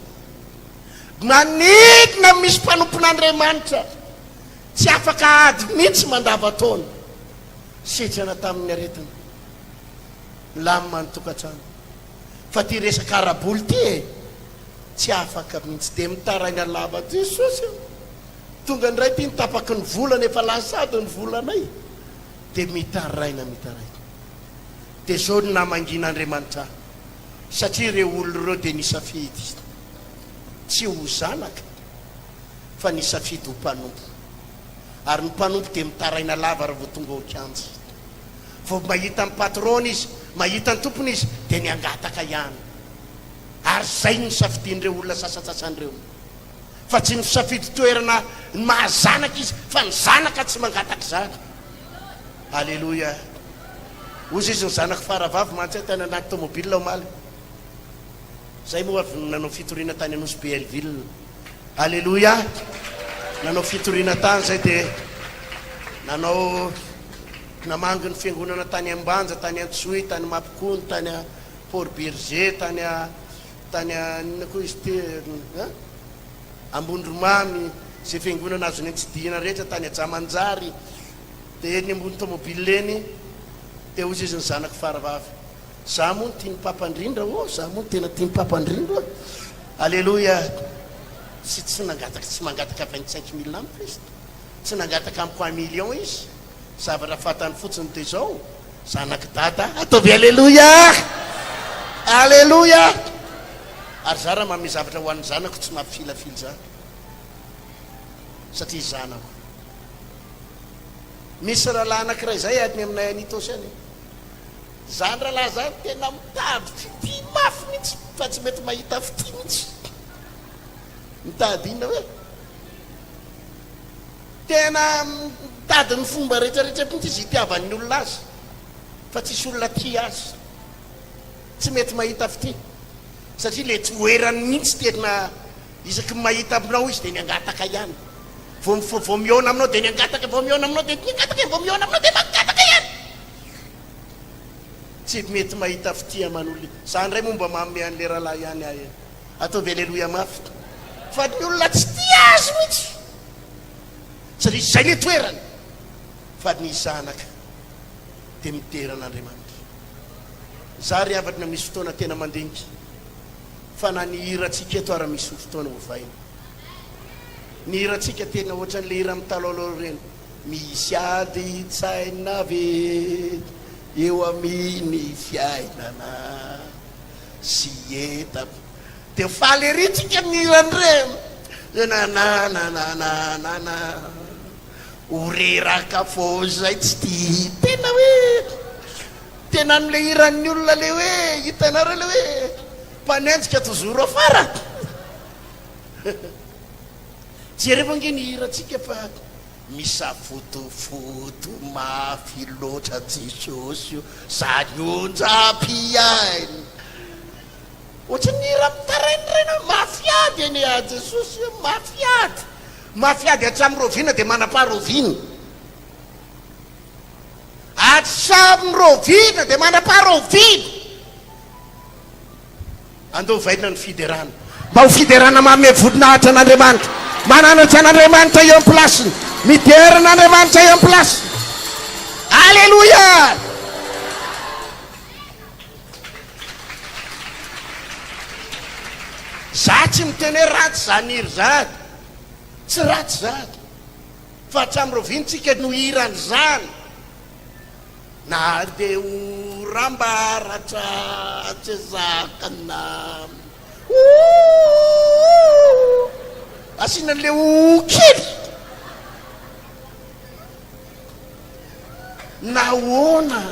S2: Maninona no misy mpanompon'Andriamanitra tsy afaka ady mihitsy mandava-taona? Sitrana tamin'ny aretina, milamina ny tokantrano. Fa ty resaka ara-bola ity e! Tsy afaka mintsy dia mitaraina lava Jesosy a! Tonga indray ty ny tapaky ny volana efa lasa ady ny volanay dia mitaraina mitaraina. Dia zao no namangian'Andriamanitra ahy satria ireo olona ireo dia nisafidy tsy ho zanaka fa nisafidy ho mpanompo. Ary ny mpanompo dia mitaraina lava raha vao tonga ao an-kianja. Vao mahita ny patron-ny izy, mahita ny tompony izy dia ny hangataka ihany. Ary izay no nisafidian'ireo olona sasantsasany ireo. Fa tsy nisafidy toerana ny maha zanaka izy, fa ny zanaka tsy mangataka izany. Aleloia. Hozy izy ny zanako faravavy mantsy ahy tany anaty tomobile omaly. Izay moa avy nanao fitoriana tany Anosy Be Hellville. Aleloia. Nanao fitoriana tany izay dia nanao namangy ny fiangonana tany Ambanja, tany Antsohihy, tany Mampikony, tany Port Bergé, tany a, tany a, inona koa izy ity an? Ambondromamy, izay fiangonana azony notsidihina rehetra, tany Ajamanjary, dia eny ambony tomobile eny, dia hozy izy ny zanako faravavy, za moa no tian'i Papa indrindra ô, za moa no tena tian'i Papa indrindra ô, Aleloia, tsy tsy nangataka, tsy mangataka 25 mille amiko izy, tsy nangataka amiko un million izy, Zavatra fantany fotsiny dia izao, zanak'i Dada, ataovy Aleloia! Aleloia! Ary za raha manome zavatra ho an'ny zanako tsy mampifilafila za, satria zanako. Misy rahalahy anankiray izay any aminay any Itaosy any. Zany rahalahy zany tena mitady fitia mafy mihitsy fa tsy mety mahita fitia mihitsy. Mitady inona hoe? Tena mitady ny fomba rehetra rehetra mihitsy izy hitiavan'ny olona azy fa tsisy olona tia azy. Tsy mety mahita fitia satria le toerany mihitsy tena isaky ny mahita aminao izy dia ny hangataka ihany. Vao vao mihaona aminao dia ny hangataka, vao mihaona aminao dia ny hangataka, vao mihaona aminao dia mangataka ihany. Tsy mety mahita fitia aman'olona. Za indray moa mba manome an'le rahalahy ihany aho e. Ataovy aleloia mafy. Fa ny olona tsy tia azy mihitsy. Satria izay le toerany. Fa ny zanaka dia midera an'Andriamanitra. Za ry havana misy fotoana tena mandinika fa na ny hirantsika eto ara misy ho fotoana hovaina. Ny hirantsika tena ohatran'le hira mitalaolao ireny. Misy ady tsaina ve eo amin'ny fiainana sy entana. Dia faly ery tsika mihira an'ireny. Na na na na na na na. Ho reraka fô zay tsy tia. Tena hoe tena an'le hiran'ny olona le hoe hitanareo le hoe mpanenjika toujours afara. Jerevo ange ny hirantsika fa misafotofoto mafy loatra Jesosy o, zany onjam-piaina. Ohatran'ny hira mitaraindraina hoe mafy ady anie ah Jesosy o, mafy ady. Mafy ady hatramin'ny raoviana dia manam-paharoviana. Hatramin'ny raoviana dia manam-paharoviana. Andao hovaina ny fiderana mba ho fiderana manome voninahitra an'Andriamanitra, mananatra an'Andriamanitra eo am-pilasiny, midera an'Andriamanitra eo am-pilasiny. Aleloia! Za tsy miteny hoe ratsy zany hira zany, tsy ratsy zany, fa hatramin'ny rahoviana tsika no hira an'izany? Na dia oram-baratra tsy zakana Ouh Asiana an'ilay ouh kely Nahoana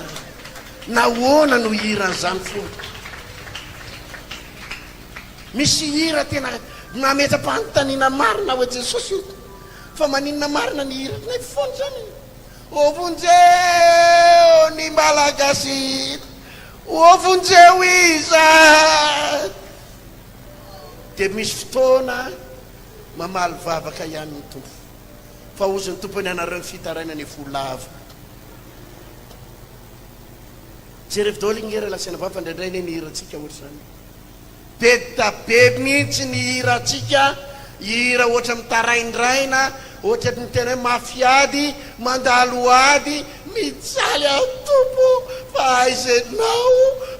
S2: Nahoana no hira an'izany foana Misy hira tena mametra-panontaniana marina hoe Jesosy ô Fa maninona marina ny hiranay foana izany e Ô vonjeo ny Malagasy, ô vonjeo izahay. Dia misy fotoana mamaly vavaka ihany ny Tompo. Fa hozy ny Tompo ny anareo ny fitarainana efa ho lava. Jerevo daholo nge ry lazaina vavy fa indraindray anie ny hirantsika ohatr'izany. Be da be mihitsy ny hirantsika, hira ohatra mitaraindraina, ohatra ny tena hoe mafy ady, mandalo ady, mijaly aho Tompo fa aiza ianao,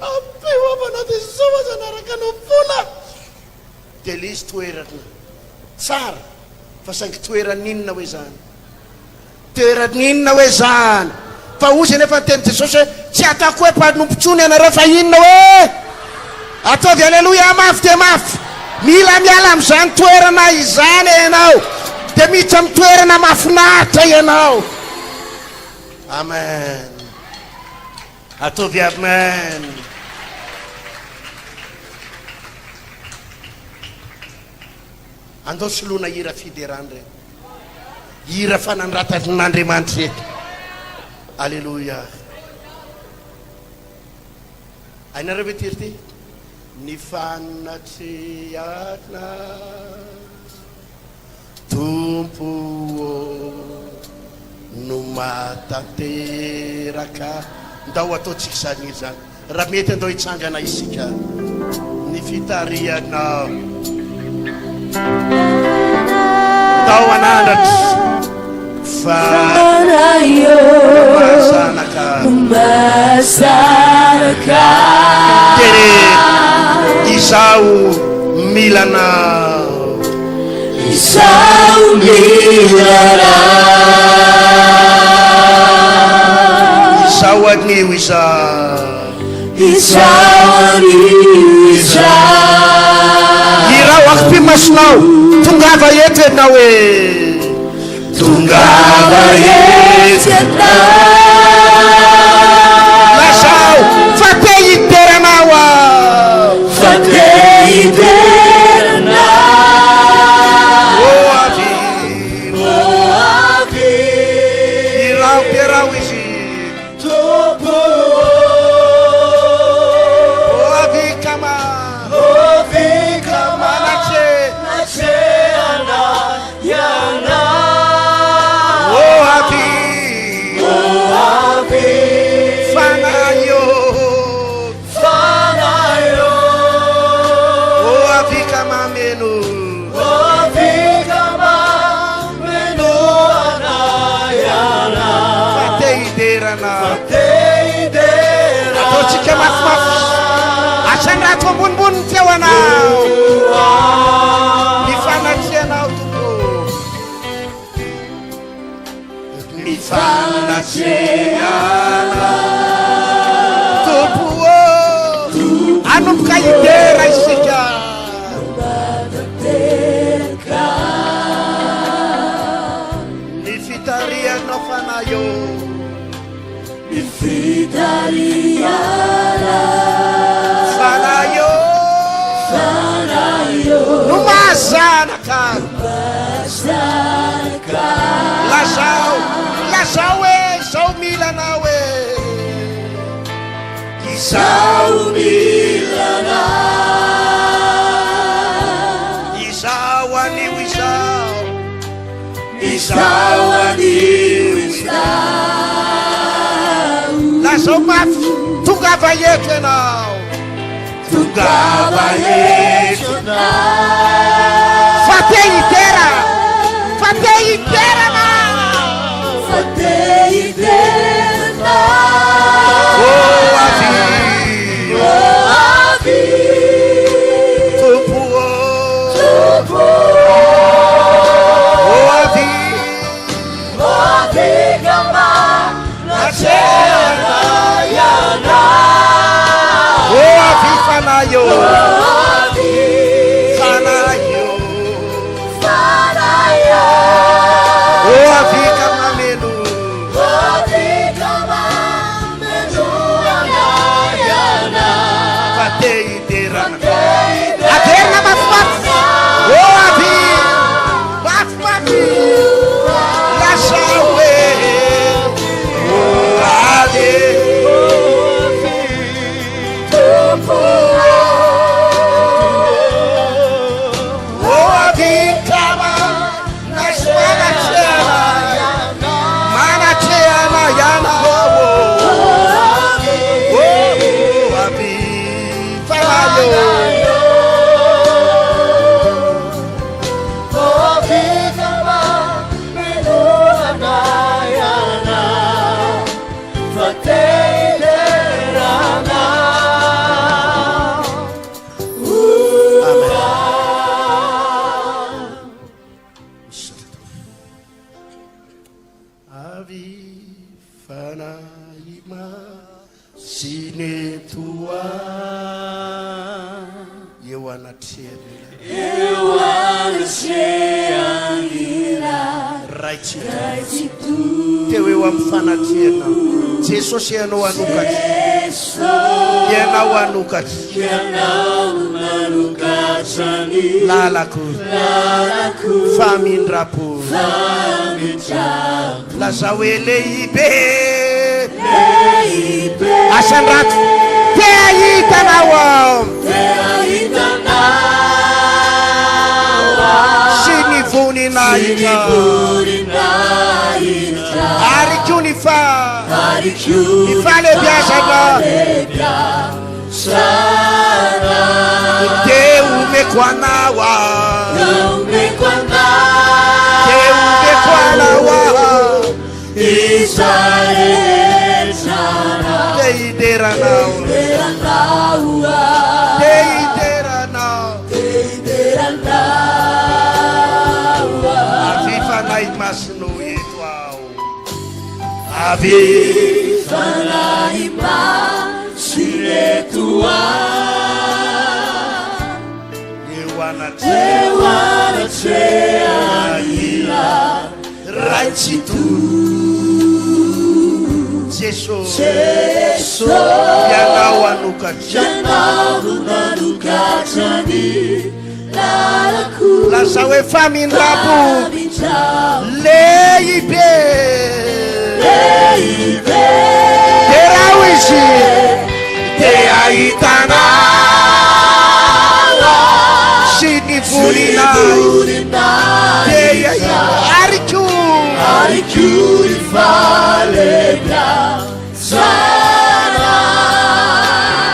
S2: ampio aho fa na dia izao aza hanaraka anao foana. Dia ilay izy toerana tsara fa saingy toerana inona hoe izany? Toerana inona hoe izany? Fa hozy anefa ny tenin'i Jesosy hoe, Tsy ataoko hoe mpanompo intsony ianareo, fa inona hoe? Ataovy aleloia mafy dia mafy! Mila miala amin'izany toerana izany ianao, dia miditra amin'ny toerana mahafinaritra ianao. Amen. Ataovy amen. Andao soloina hira fiderana ireny. Hira fanandratan'Andriamanitra ireto. Aleloia. Hainareo ve ity hira ity? Ny fanatrehanao Tompo ô no mahatanteraka. Ndao ataontsika izany hira izany. Raha mety andao hitsangana isika. Ny fitarihanao. Ndao hanandratra fa mahazanaka. Tere izaho mila anao.
S3: Izaho mila anao.
S2: Izaho anio izaho.
S3: Izaho anio izaho.
S2: Hirao akopimasonao, tongava eto ianao e.
S3: Tongava eto ianao.
S2: Lazao fa te hidera anao aho.
S3: Fa te hidera anao.
S2: Oh avy,
S3: oh avy.
S2: Hirao, derao izy.
S3: Tompo ô.
S2: Oh avy kama.
S3: Oh avy kama.
S2: Manatrehanao. Asandrato ambonimbony ny feo anao. Ny fanatrehanao Tompo. Ny fanatrehanao Tompo ô. Anomboka hidera isika. Ny fitarihanao Fanahy ô.
S3: Ny fitarihanao.
S2: Fanahy ô.
S3: Fanahy ô.
S2: No mahazanaka.
S3: Mahazanaka.
S2: Lazao, lazao hoe izao mila anao e.
S3: Izaho mila anao.
S2: Izaho anio izao.
S3: Izaho anio izao.
S2: Lazao mafy, tongava eto ianao.
S3: Tongava eto ianao.
S2: Fa te hidera, fa te hidera anao.
S3: Fa te hidera anao.
S2: Oh, avia.
S3: Oh, avia.
S2: Tompo ô.
S3: Tompo ô.
S2: Oh, avia.
S3: Oh, avia ka manatrehana ianao.
S2: Oh, avia Fanahy ô.
S3: Oh, avia.
S2: Fanahy ô.
S3: Fanahy ô.
S2: Oh, avia ka mameno.
S3: Oh, avia ka mameno anay ianao.
S2: Fa te hidera anao.
S3: Te hidera
S2: Averina mafimafy. Oh, avia. Mafimafy. Lazao hoe. Oh, avia.
S3: Tompo ô.
S2: Oh, avia ka manatrehana. Manatrehana ianao. Oh, avia. Fanahy ô.
S3: Oh, avia ka mameno anay ianao. Fa te hidera anao.
S2: Amen. Avia Fanahy Masina eto eo anatrehan'ilay
S3: Eo anatrehan'ilay
S2: Ray Tsitoha.
S3: Ray Tsitoha.
S2: Teo eo amin'ny fanatrehanao Jesosy ianao hanokatra.
S3: Jesosy.
S2: Ianao hanokatra.
S3: Ianao manokatra ny
S2: lalako.
S3: Lalako.
S2: Famindram-po.
S3: Famindram-po.
S2: Lazao hoe lehibe.
S3: Lehibe.
S2: Asandrato. Te hahita anao aho.
S3: Te hahita anao aho.
S2: Sy ny voninahitra.
S3: Sy ny voninahitra.
S2: Ary koa ny fa.
S3: Ary koa
S2: ny fahalehibiazana.
S3: Fahalehibiazana.
S2: Te omeko anao aho.
S3: Te omeko anao.
S2: Te omeko anao aho.
S3: Izay rehetra anao.
S2: Te hidera anao.
S3: Te hidera anao aho.
S2: Te hidera anao.
S3: Te hidera anao aho.
S2: Avia Fanahy Masina eto aho. Avia
S3: Fanahy Masina eto aho.
S2: Eo anatrehan'ilay.
S3: Eo anatrehan'ilay
S2: Ray Tsitoha. Jesosy.
S3: Jesosy.
S2: Ianao hanokatra.
S3: Ianao no manokatra ny lalako.
S2: Lazao hoe famindram-po.
S3: Famindram-po.
S2: Lehibe.
S3: Lehibe.
S2: Derao izy. Te hahita anao. Sy ny voninahitra. Te hahita. Ary koa.
S3: Ary koa ny fahalehibiazana.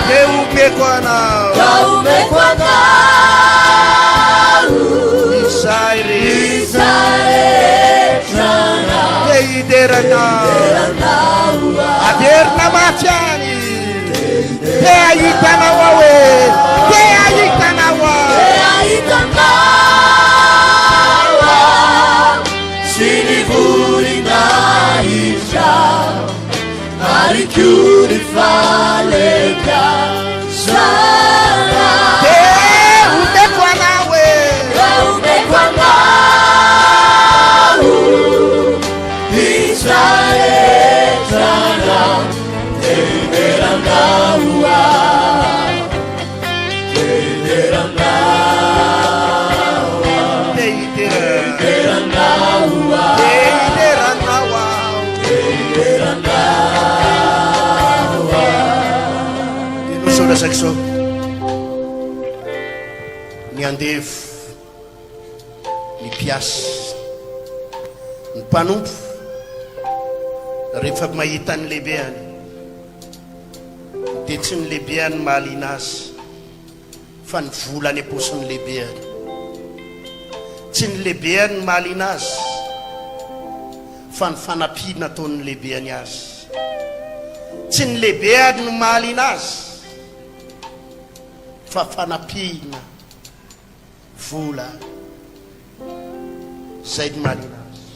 S2: Te omeko anao.
S3: Ka omeko anao.
S2: Izay rehetra.
S3: Izay rehetra anao.
S2: Te hidera anao.
S3: Anao aho.
S2: Averina mafy any. Te hahita anao aho e.
S3: hidera anao aho.
S2: Te hidera.
S3: Hidera anao aho.
S2: Te hidera anao aho.
S3: Te hidera anao aho.
S2: Ino izao lazaiko izao? Ny andevo, ny mpiasa, ny mpanompo, rehefa mahita ny lehibeany, dia tsy ny lehibeany mahaliana azy, fa ny vola any am-paosin'ny lehibeany. Tsy ny lehibeany no mahaliana azy, fa ny fanampiana ataon'ny lehibeany azy. Tsy ny lehibeany no mahaliana azy, fa fanampiana vola izay no mahaliana azy.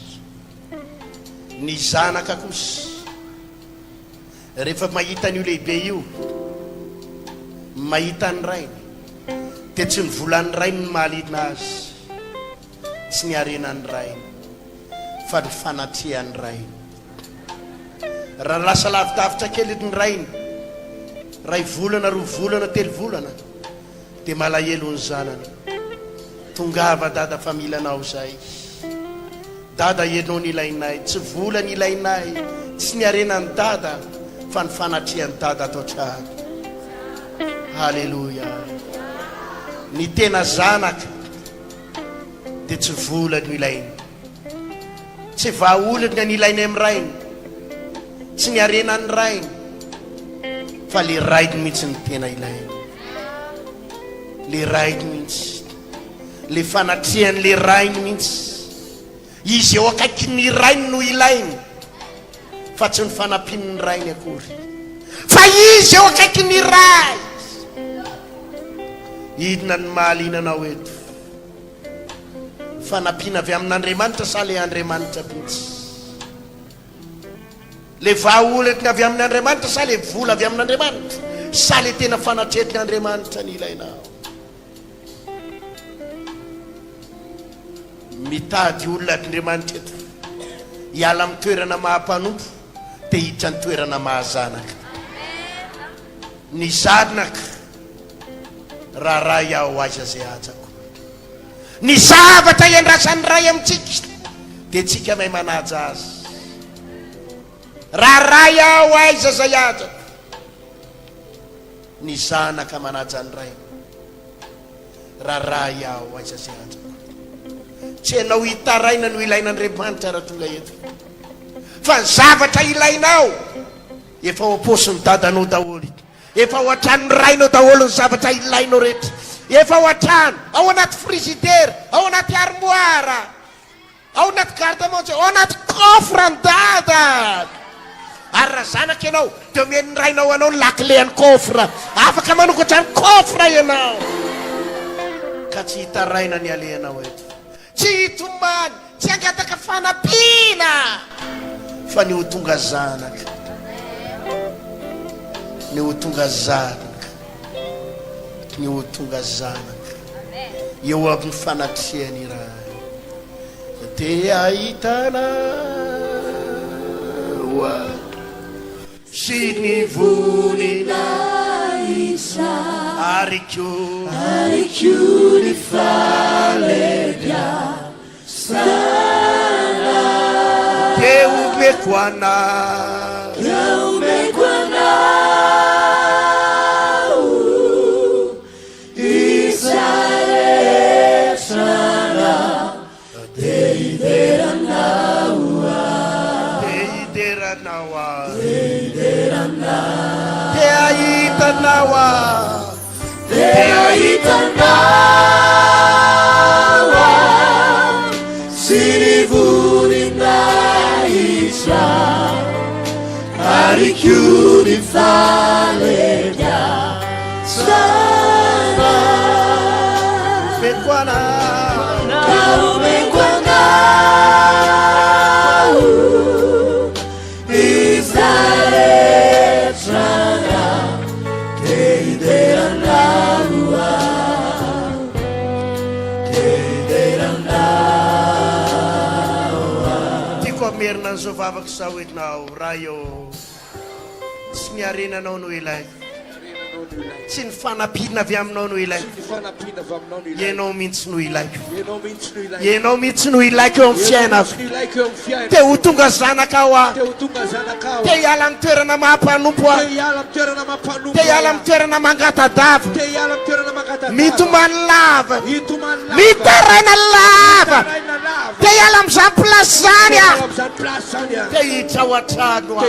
S2: Ny zanaka kosa, Rehefa mahita an'io lehibe io, mahita ny rainy, dia tsy ny volan'ny rainy no mahaliana azy, tsy ny harenan'ny rainy, fa ny fanatrehan'ny rainy. Raha lasa lavidavitra kely ny rainy, iray volana, roa volana, telo volana, dia malahelo ny zanany. Tongava dada fa mila anao izay. Dada ianao no ilainay, tsy vola no ilainay, tsy ny harenan'i Dada fa ny fanatrehan'i Dada ato an-trano. Haleloia. Ny tena zanaka dia tsy vola no ilainy. Tsy vahaolana ny ilainy amin'ny rainy. Tsy ny harenan'ny rainy fa le rainy mihitsy no tena ilainy. Le rainy mihitsy. Le fanatrehan'le rainy mihitsy. Izy eo akaikin'ny rainy no ilainy fa tsy ny fanampian'ny rainy akory. Fa izy eo akaikin'ny ray. Inona ny mahaliana anao eto? Fanampiana avy amin'Andriamanitra sa le Andriamanitra mihitsy? Le vahaolana avy amin'Andriamanitra sa le vola avy amin'Andriamanitra? Sa le tena fanatrehan'Andriamanitra ny ilainao? Mitady olona Andriamanitra eto hiala amin'ny toerana maha mpanompo dia hiditra ny toerana maha zanaka. Ny zanaka raha ray aho aiza izay hajako. Ny zavatra iandrasan'ny ray amintsika dia tsika mahay manaja azy. Raha ray aho aiza izay hajako. Ny zanaka manaja ny rainy. Raharaha aho aiza izay hajako. Tsy ianao hitaraina no ilain'Andriamanitra raha tonga eto. Fa ny zavatra ilainao efa ao am-paosin'ny dadanao daholo. Efa ao an-tranon'ny rainao daholo ny zavatra ilainao rehetra. Efa ao an-trano, ao anaty frizidera, ao anaty armoire. Ao anaty garde manger, ao anaty coffre ny dada. Ary raha zanaka ianao dia omen'ny rainao anao ny lakile an'ny coffre. Afaka manokatra ny coffre ianao. Ka tsy hitaraina ny alehanao eto. Tsy hitomany, tsy hangataka fanampiana fa ny ho tonga zanaka. Ny ho tonga zanaka. Ny ho tonga zanaka. Eo amin'ny fanatrehan'ny Ray. Te hahitana ahy sy ny voninahitra. Ary koa.
S3: Ary koa ny fahalebiazana.
S2: Dia omeko anao.
S3: Dia omeko anao. Izay rehetra anao dia hidera anao aho.
S2: Dia hidera anao aho.
S3: Dia hidera anao.
S2: Te hahita anao aho.
S3: Te hahita anao aho sy ny voninahitra ary koa ny fahalebiazana.
S2: Omeko anao.
S3: Ka omeko anao izay rehetra anao dia hidera anao aho. Dia hidera anao aho.
S2: Tiako hamerina an'izao vavaka izao ianao, Ray ô. Tsy ny harenanao no ilaiko. Tsy ny fanampiana avy aminao no ilaiko. Ianao mihitsy no ilaiko. Ianao mihitsy no ilaiko eo amin'ny fiainako. Te ho tonga zanakao aho. Te hiala amin'ny toerana maha mpanompo aho. Te hiala amin'ny toerana mangatadava. Mitomany lava. Mitaraina lava. Te hiala amin'izany place izany aho. Te hiditra ao an-trano aho.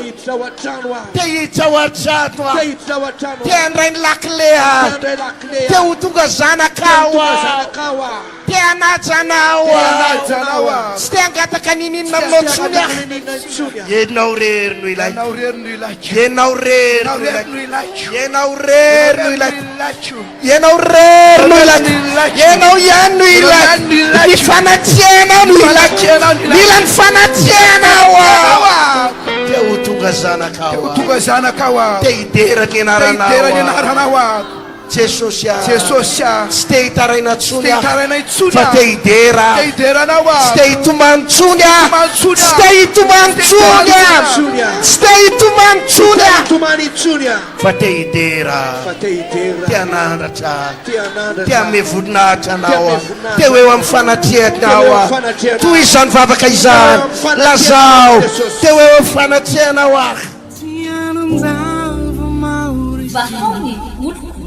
S2: Te hiditra ao an-trano aho. Te handray ny lakile aho. Te ho tonga zanakao aho. Te hanaja anao aho. Tsy te hangataka n'inon'inona aminao intsony aho. Ianao irery no ilaiko. Ianao irery no ilaiko. Ianao irery no ilaiko. Ianao irery no ilaiko. Ianao ihany no ilaiko. Ny fanatrehanao no ilaiko. Mila ny fanatrehanao aho. Te ho tonga zanakao aho. Te hidera ny anaranao aho. Jesosy ah.
S4: Jesosy ah.
S2: Tsy te hitaraina intsony
S4: Tsy te hitaraina intsony
S2: fa te hidera
S4: Te hidera anao aho.
S2: Tsy te hitomany intsony
S4: aho.
S2: Tsy te hitomany intsony aho. Tsy te hitomany intsony aho.
S5: Hitomany intsony aho.
S2: Fa te hidera.
S5: Fa te hidera.
S2: Te hanandratra.
S5: Te hanandratra.
S2: Te hanome voninahitra anao
S5: Te hanome
S2: aho.
S5: voninahitra
S2: Te ho eo amin'ny fanatrehanao
S5: Te ho eo
S2: aho.
S5: amin'ny fanatrehanao.
S2: Toy izany vavaka izany.
S5: Te ho eo amin'ny fanatrehanao,
S2: Lazao.
S5: Jesosy.
S2: Te ho eo amin'ny fanatrehanao aho.
S1: Vahao ny oloko,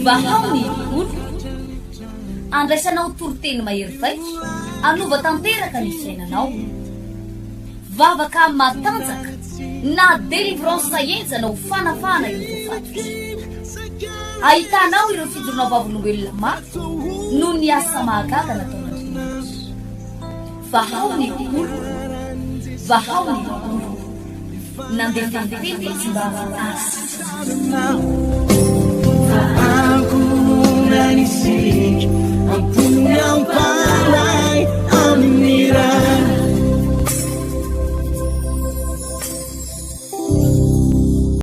S1: vahao ny oloko. Andraisanao toriteny mahery vaika, hanova tanteraka ny fiainanao. Vavaka matanjaka na délivrance henjana ho fanafahana ireo voafatotra. Ahitanao ireo fijoroana vavolombelona mafy noho ny asa mahagaga nataon'Andriamanitra. Vahao ny oloko, vahao ny oloko. Nandefa ny teny tsy mba hahasitrana.